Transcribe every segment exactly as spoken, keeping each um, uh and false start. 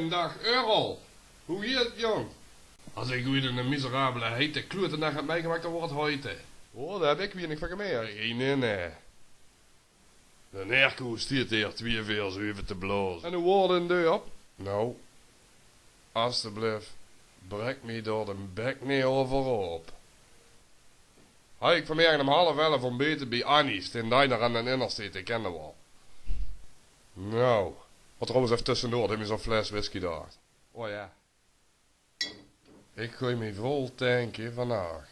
Daag Earl. Wie geit 't, jóng? As ich oeats 'ne miserabele heite kloetendaag höb mitgemaak, dan waor 't heite. Oh, dao höb ich wienig van gemerk. Nae, nae. De airco steit hie twieë veer zeve te blaoze. En wie waor 't in 't dörp? Nou, asteblief, brek mich dao de bek neet euver op. Haw ich vanmorge um half elf óntbete bie Annie's, den diner aan de Innersteed, dae kins se waal. Nou, waat trouwens effe tössendoor, dae haet mich zo'n fles whisky dao. Oh jao. Ich gaon mich vol tanke vandaag.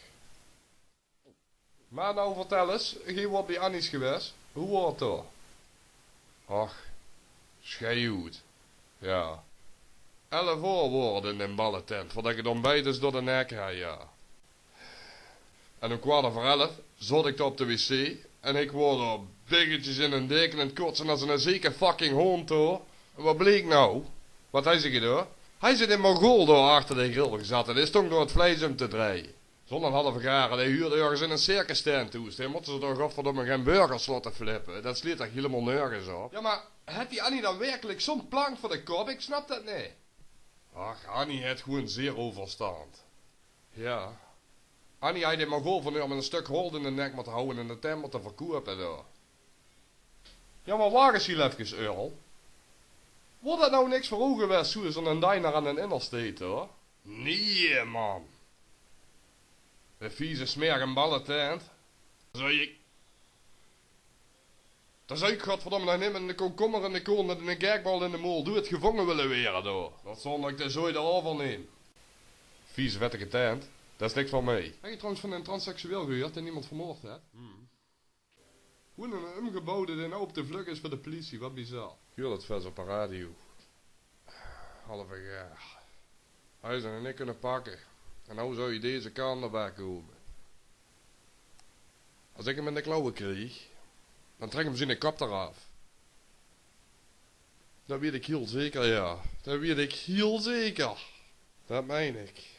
Mer nou vertèl ins, geer waort bie Annie's gewaes. Wie waor 't dao? Ach, schei oet. Jao. Elf oor waor 't in de balletent, veurdat ich 't óntbijt ins door de nek haw, jao. En um kwart euver elf zoot ich dao op de wc en ich waor dao biggetjes in en deken aan 't kotse as 'ne zeke fucking hóndj, huur. En waat bleek nou? Waat haw ze gedaon? Haw ze d'n Mongool dao achter de grill gezatte? Dae stóng dao 't vleis um te drejje. Zo'n halve gare, dae huurt örges in 'n circustent thoes. Dae mótte ze toch godverdomme gein burgers laote flippe. Det slaet toch hielemaol nörges op. Jao, mer haet die Annie dan werkelik zo'n plank veur de kop? Ich snap det neet. Ach, Annie haet gewoen zero verstand. Jao. Annie haw d'n Mongool van häör mit e stök holt in de nek mótte hawwe en de tent mótte verkoupe, dao. Jao, mer wach ins hiel efkes, Earl. Waor det nou niks veur ow gewaes, zoe'n diner aan de Innersteed, huur? Nae, man. De vieze smerige balletent. Zów ich, dao zów ich godverdomme nog neet mit 'ne komkommer in de kont, mit 'ne gekkebal in de moel, doead gevónge wille waere, dao. Det zónde ich de zooi dao euver neem. Vieze vettige tent. Det is niks veur mich. Höb ich trouwens van 'ne transseksueel gehuurd dae emes vermoord haet? Hm. Gewoen 'nen umgebouwde dae now op de vluch is veur de pliesie, waat bizar. Ich huur det vès op de radio. Halve gaar. Haw ze 'm neet kinne pakke. En now zów 'r deze kant op aankómme. As ich 'm in de klauwe krieg, dan trèk ich 'm ziene kop d'raaf. Det weit ich hiel zeker, jao. Det weit ich hiel zeker. Det mein ich.